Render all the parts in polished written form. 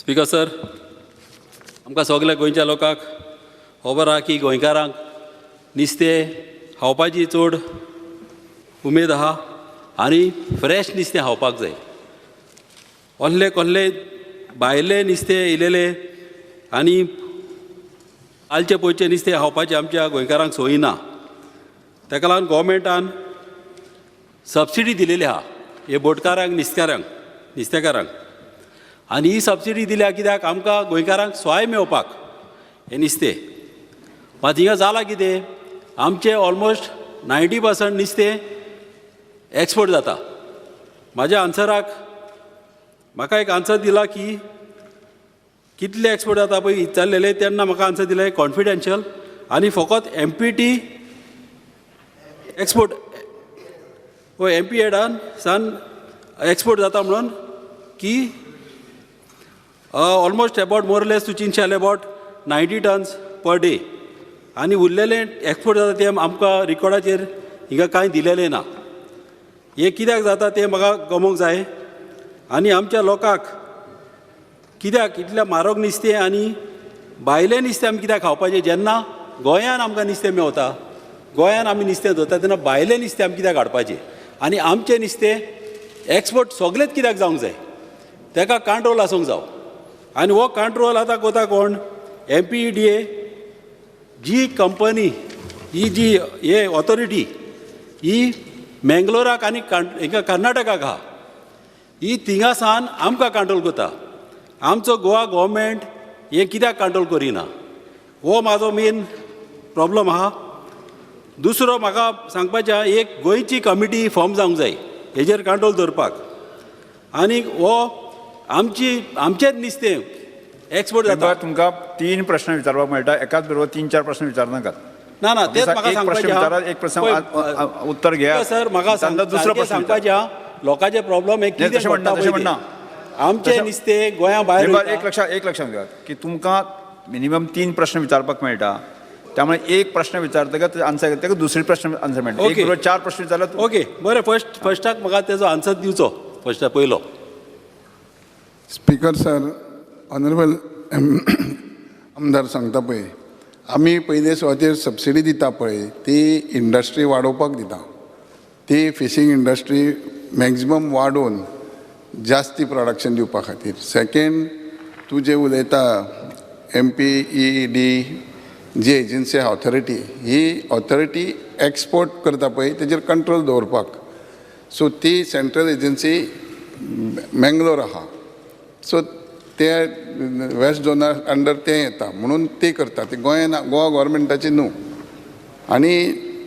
Speaker sir, आमकां सगल्या गोंयच्या लोकांक खबर आहा की गोंयकारांक नुस्तें खावपाची चड उमेद आहा आनी फ्रेश नुस्तें खावपाक जाय. कसले कसले भायले नुस्तें येयलेले आनी कालचे पयचे नुस्तें खावपाचें आमच्या गोंयकारांक सोयी ना. ताका लागून गोवोरमेंटान सबसिडी दिलेली आहा हे बोटकारांक, नुस्त्यारांक, नुस्तेकारांक. आनी ही सबसिडी दिल्या कित्याक आमकां गोंयकारांक सोय मेवपाक हें नुस्तें. मात हिंगा जालां कितें, आमचें ऑलमोस्ट 90% नुस्तें एक्सपोर्ट जाता. म्हाज्या आन्सराक म्हाका एक आन्सर दिला की कितले एक्सपोर्ट जाता पळय विचारलेलें तेन्ना म्हाका आन्सर दिलें कॉन्फिडेन्शियल आनी फकत एमपीटी एक्सपोर्ट हय एम पी एडान सान एक्सपोर्ट जाता म्हणून की ऑलमोस्ट एबावट मोर लेस तूं चिंतशे जाल्यार अबावट 90 टन्स पर डे आनी उरलेलें एक्सपोर्ट जाता तें आमकां रिकॉर्डाचेर हिंगा कांय दिलेलें ना. हें कित्याक जाता तें म्हाका गमोंक जाय. आनी आमच्या लोकांक कित्याक इतलें म्हारग नुस्तें आनी भायलें नुस्तें आमी कित्याक खावपाचें जेन्ना गोंयान आमकां नुस्तें मेवता, गोंयान आमी नुस्तें धरता तेन्ना भायलें नुस्तें आमी कित्याक हाडपाचें आनी आमचें नुस्तें एक्सपोर्ट सगळेंच कित्याक जावंक जाय. ताका कंट्रोल आसूंक जावो. आनी हो कंट्रोल आतां कोता कोण MPEDA जी कंपनी ही जी हे ऑथॉरिटी ही मेंगलोराक आनी हिंगा कर्नाटकाक आहा. ही थिंगा सान आमकां कंट्रोल करता. आमचो गोवा गोवोरमेंट हें कित्याक कंट्रोल करिना हो म्हाजो मेन प्रॉब्लम आहा. दुसरो म्हाका सांगपाचें आहा, एक गोंयची कमिटी फॉर्म जावंक जाय हेजेर कंट्रोल दवरपाक. आनी हो आमची आमचेच नुस्तें एक्सपोर्ट जाता. तुमकां 3 प्रश्न विचारपाक मेळटा, एकाच बरोबर 3-4 प्रश्न विचारनाकात. ना ना तेच म्हाका एक प्रश्न विचारात, एक प्रश्न उत्तर घेया. सर म्हाका दुसरो प्रश्न सांगपाचें आहा, लोकांचे प्रॉब्लम हे कितें घडटा पळय तें. आमचें नुस्तें गोंया भायर. एक लक्षात घेयात की तुमकां मिनिमम 3 प्रश्न विचारपाक मेळटा, त्यामुळे एक प्रश्न विचारतकच आन्सर ताका दुसरी प्रश्न आन्सर मेळटा. एक बरोबर 4 प्रश्न विचारले. ओके बरें, फर्स्टाक म्हाका तेजो आन्सर दिवचो फर्स्टाक पयलो. स्पीकर सर, ऑनरेबल आमदार सांगता पळय, आमी पयले सुवातेर सबसिडी दिता पळय ती इंडस्ट्री वाडोवपाक दिता. ती फिशींग इंडस्ट्री मॅक्झिमम वाडोवन जास्ती प्रोडक्शन दिवपा खातीर. सेकेंड, तूं जें उलयता MPED जी एजन्सी आहा ऑथॉरिटी, ही ऑथॉरिटी एक्सपोर्ट करता पळय तेजेर कंट्रोल दवरपाक. सो ती सेंट्रल एजन्सी मेंगलोर आहा. सो ते वेस्ट झोना अंडर तें येता म्हणून ते करता, ते गोंयान गोवा गव्हर्मेंटाची न्हू. आनी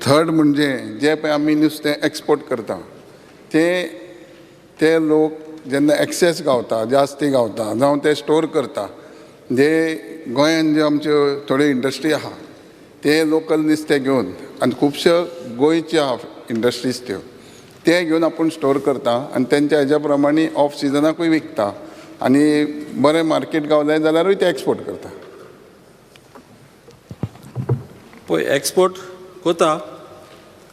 थर्ड म्हणजे जे पळय आमी नुस्तें एक्सपोर्ट करता ते ते लोक जेन्ना एक्सेस गावता, जास्ती गावता जावं ते स्टोर करता, जे गोंयान ज्यो आमच्यो थोड्यो इंडस्ट्री आहा ते लोकल नुस्तें घेवन आनी खुबश्यो गोंयच्यो आहा इंडस्ट्रीज त्यो ते घेवन आपूण स्टोर करता आनी तेंच्या हेज्या प्रमाणे ऑफ सिजनाकूय विकता आनी बरें मार्केट गावलें जाल्यारूय ते एक्सपोर्ट करता. पळय एक्सपोर्ट करता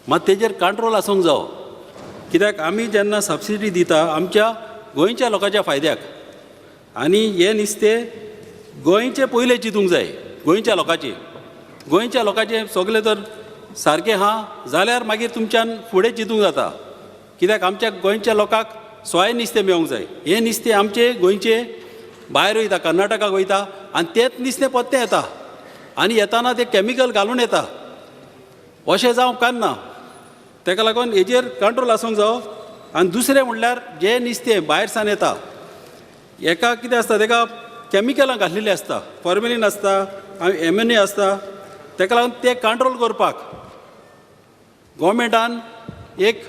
मात तेजेर कंट्रोल आसूंक जावो. कित्याक आमी जेन्ना सबसिडी दिता आमच्या गोंयच्या लोकांच्या फायद्याक आनी हें नुस्तें गोंयचें पयलें चिंतूंक जाय, गोंयच्या लोकांचें. गोंयच्या लोकांचें सगळें जर सारकें आहा जाल्यार मागीर तुमच्यान फुडें चिंतूंक जाता. कित्याक आमच्या गोंयच्या लोकांक सोय नुस्तें मेळोंक जाय. हें नुस्तें आमचें गोंयचें भायर वयता, कर्नाटकाक वयता आनी तेंच नुस्तें परतें येता आनी येताना तें कॅमिकल घालून येता. अशें जावंक उपकारना. ताका लागून हेजेर कंट्रोल आसूंक जावो. आनी दुसरें म्हणल्यार जें नुस्तें भायर सान येता हेका कितें आसता, तेका कॅमिकलां घातलेलीं आसता, फॉर्मेलीन आसता, एमोनिया आसता. ताका लागून तें कंट्रोल करपाक गोवोरमेंटान एक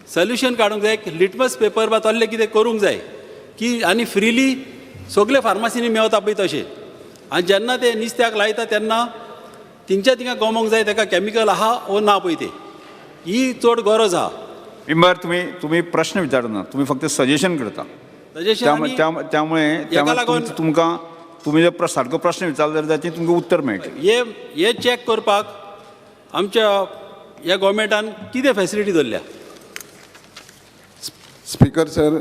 सोल्युशन काडूंक जाय, एक लिटमस पेपर वा तसलें कितें करूंक जाय की आनी फ्रिली सगळे फार्मासीनी मेवता पळय तशें. आनी जेन्ना ते नुस्त्याक लायता तेन्ना तिंच्या थिंगा गमोंक जाय ताका कॅमिकल आहा वो ना पळय तें. ही चड गरज आहा. मेंबर, तुमी प्रश्न विचारना, तुमी फक्त सजेशन करता. त्यामुळे तुमकां तुमी जर सारको प्रश्न विचारलो जाल्यार ताचें तुमकां उत्तर मेळटलें. हे चॅक करपाक आमच्या ह्या गोवोरमेंटान कितें फॅसिलिटी दवरल्या? स्पीकर सर,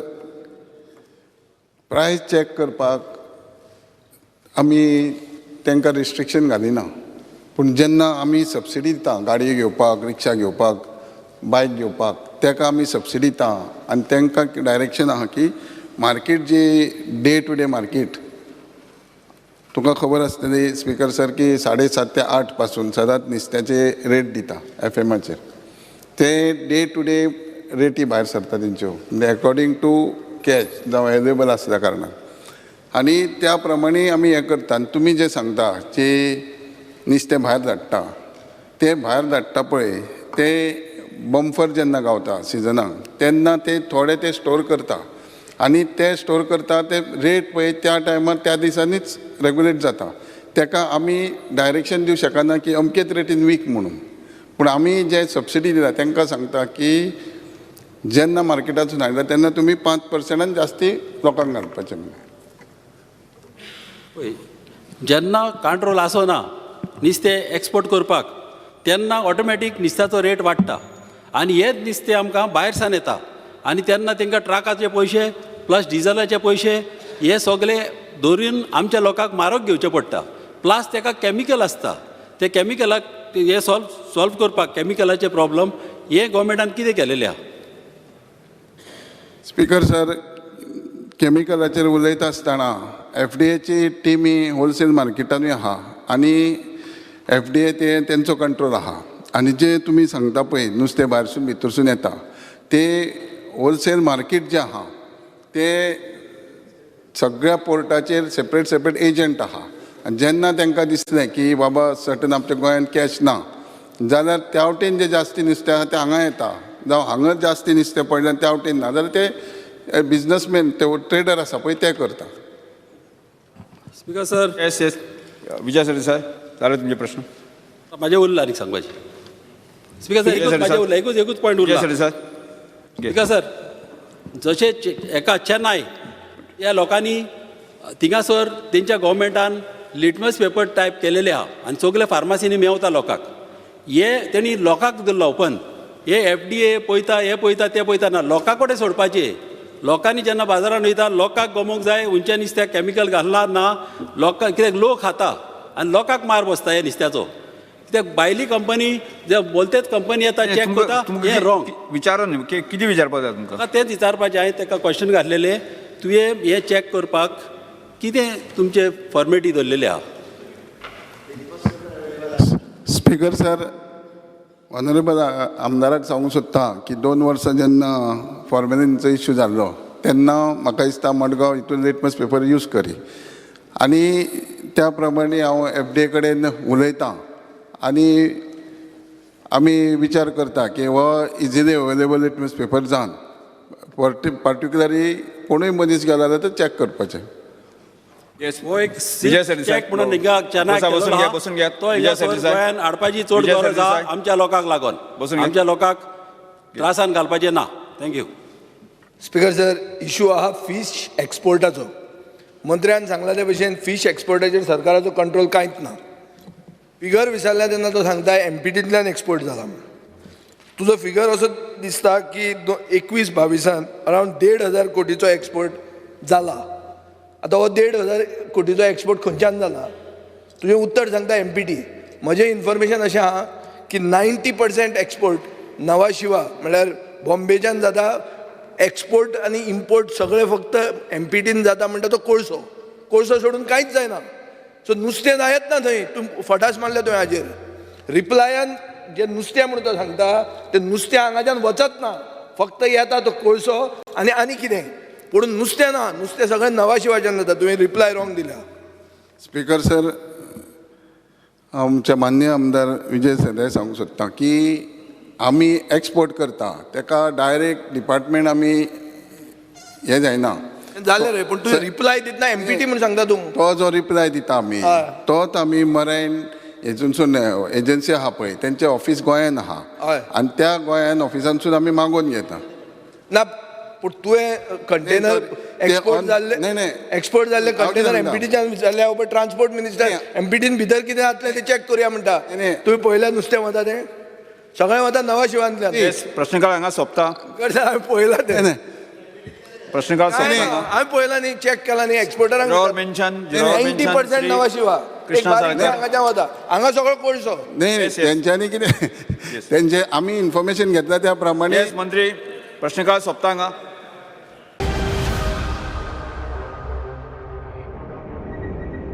प्रायस चॅक करपाक आमी तांकां रिस्ट्रिक्शन घालिना. पूण जेन्ना आमी सबसिडी दिता गाडयो घेवपाक, रिक्षा घेवपाक, बायक घेवपाक, ताका आमी सबसिडी दिता आनी तांकां डायरेक्शन आहा की मार्केट जी डे टू डे मार्केट तुका खबर आसतली स्पिकर सर की 7:30 ते 8 पासून सदांच नुस्त्याचे रेट दिता एफएमाचेर. ते डे टू डे रेटी भायर सरता तेंच्यो, म्हणजे अकॉर्डिंग टू कॅच जावं अवेलेबल आसल्या कारणान, आनी त्या प्रमाणे आमी हें करता. आनी तुमी जें सांगता की नुस्तें भायर धाडटा, तें भायर धाडटा पळय तें बम्फर जेन्ना गावता सिजनाक तेन्ना ते थोडे ते स्टोर करता आनी ते स्टोर करता ते रेट पळय त्या टायमार त्या दिसांनीच रेगुलेट जाता. ताका आमी डायरेक्शन दिवं शकना की अमकेच रेटीन वीक म्हणून, पूण आमी जे सबसिडी दिता तांकां सांगता की जेन्ना मार्केटातून हाडटा तेन्ना तुमी 5% जास्ती लोकांक घालपाचें म्हणून. पळय जेन्ना कंट्रोल आसना नुस्तें एक्सपोर्ट करपाक तेन्ना ऑटोमॅटीक नुस्त्याचो रेट वाडटा आनी हेच नुस्तें आमकां भायर सान येता आनी तेन्ना तांकां ट्रकाचे पयशे प्लस डिजलाचे पयशे हे सगळे धरून आमच्या लोकांक म्हारग घेवचें पडटा. प्लस ताका कॅमिकल आसता, ते कॅमिकलाक हे सॉल्व करपाक कॅमिकलाचे प्रॉब्लम हे गोवोरमेंटान कितें केलेलें आहा? स्पिकर सर, कॅमिकलाचेर उलयता आसतना एफडीएची टिमी होलसेल मार्केटानूय आहा आनी एफडीए ते तेंचो कंट्रोल आहा. आनी जे तुमी सांगता पळय नुस्तें भायरसून भितरसून येता ते होलसेल मार्केट जें आहा ते सगळ्या पोर्टाचेर सेपरेट सेपरेट एजंट आहा. आनी जेन्ना तांकां दिसलें की बाबा सर्टन आमच्या गोंयांत कॅश ना जाल्यार त्या वटेन जे जास्ती नुस्तें आहा तें हांगा येता, जावं हांगा जास्ती नुस्तें पडलें त्या वटेन ना जाल्यार ते बिजनसमॅन ते ट्रेडर आसा पळय ते करता. Speaker sir. Yes yes Vijay Sardesai, जाले तुमचे प्रश्न? म्हाजें उरलां आनीक सांगपाचें. स्पिकर सर, एकूच म्हाजें उरलां, एकूच पॉयंट विजय उरला. सरदेसाय. स्पिकर सर, जशें एका चेन्नय ह्या लोकांनी थिंगासर तेंच्या गोवोरमेंटान लिटमस पेपर टायप केलेले आहा आनी सगळे फार्मासीनी मेवता लोकांक. हे तेणी लोकांक दिल्लो ओपन, हे एफडीए पळयता, हे पळयता, ते पळयता ना, लोकां कडेन सोडपाचें. लोकांनी जेन्ना बाजारान वयता लोकांक गमोवंक जाय उंच्या नुस्त्याक कॅमिकल घालना ना, लोकांक कित्याक लोक खाता आनी लोकांक मार बसता ह्या नुस्त्याचो. कित्याक भायली कंपनी जे बोलतेच कंपनी येता चॅक करता, हें रॉंग. विचारून कितें विचारपाक जाय तुमकां? तेंच विचारपाचें हांवें ताका क्वेश्चन घातलेलें, तुवें हें चॅक करपाक कितें तुमचे फॉर्मेलिटी दवरलेली आहा? स्पिकर सर, ऑनरेबल आमदाराक सांगूंक सोदता की 2 वर्सां जेन्ना फॉर्मेलिनचो इश्यू जाल्लो तेन्ना म्हाका दिसता मडगांव हितून लिटमस पेपर यूज करी आनी त्या प्रमाणे हांव एफडीए कडेन उलयतां आनी आमी विचार करता की हो इजिली अवेलेबल लिटमस पेपर जावन पर्टिक्युलरली कोणूय मनीस गेलो जाल्यार तो चॅक करपाचें. हो एक चॅक म्हणून हिंगा चेन्नय बसून घेयात. तो हिंगा गोंयान हाडपाची चड गरज आहा आमच्या लोकांक लागून, आमच्या लोकांक त्रासान घालपाचें ना. Thank you. Speaker sir, issue आहा फीश एक्सपोर्टाचो. मंत्र्यान सांगला ते भशेन फीश एक्सपोर्टाचेर सरकाराचो कंट्रोल कांयच ना. फिगर विचारल्या तेन्ना तो सांगता एमपीटींतल्यान एक्सपोर्ट जाला म्हूण. तुजो फिगर असो दिसता की 21-22 अरावंड 1,500 कोटीचो एक्सपोर्ट जाला. आतां हो 1,500 कोटीचो एक्सपोर्ट खंयच्यान जाला? तुजें उत्तर सांगता एमपीटी. म्हजें इन्फॉर्मेशन अशें आहा की 90% एक्सपोर्ट नवाशिवा म्हणल्यार बॉम्बेच्यान जाता. एक्सपोर्ट आनी इम्पोर्ट सगळें फक्त एमपीटीन जाता म्हणटा तो कोळसो, कोळसो सोडून कांयच जायना. सो नुस्तें जायत ना थंय. तूं फटास मारले तुवें हाजेर. रिप्लायान जें नुस्तें म्हणून तो सांगता तें नुस्तें हांगाच्यान वचत ना, फक्त येता तो कोळसो आनी आनी कितें, पूण नुस्तें ना. नुस्तें सगळें नवाशिवाच्यान जाता. तुवें रिप्लाय रॉंग दिल्या. स्पिकर सर, आमच्या मान्य आमदार विजय सरदेसाय सांगूंक सोदता की आमी एक्सपोर्ट करता ताका डायरेक्ट डिपार्टमेंट आमी हें जायना जालें रे, पूण तूं रिप्लाय दितना एमपीटी म्हूण सांगता तूं. तो जो रिप्लाय दिता आमी तोच आमी मरायन हेतूनसून एजन्सी आहा पळय तेंचें ऑफीस गोंयान आहा आनी त्या गोंयान ऑफिसांतसून आमी मागोवन घेता. ना, पूण तुवें कंटेनर एक्सपोर्ट जाल्ले, एक्सपोर्ट जाल्ले कंटेनर एमपीटीच्यान विचारले हांव, पण ट्रान्सपोर्ट मिनिस्टर एमपीटीन भितर कितें जातलें तें चॅक करुया म्हणटा. तुवें पळयल्यार नुस्तें वता तें सगळें वता नवाशिवांतल्यान. प्रश्नकाळ हांगा सोंपता. हांवें पळयलां तें. प्रश्नकाळ काय सोंपता. हांवें पळयला न्ही, चॅक केला न्ही एक्सपोर्टरांक. Zero hour mention, zero hour 90% mention, percent Shri Nhava Sheva. एक कृष्णा बारीक साळकर. हांगाच्यान वता, हांगा सगळो कोळसो. नाही. Yes, yes. तेंच्यांनी कितें, तेंचे आमी इन्फॉर्मेशन घेतला त्या प्रमाणे. येस मंत्री, प्रश्नकाळ सोंपता हांगा.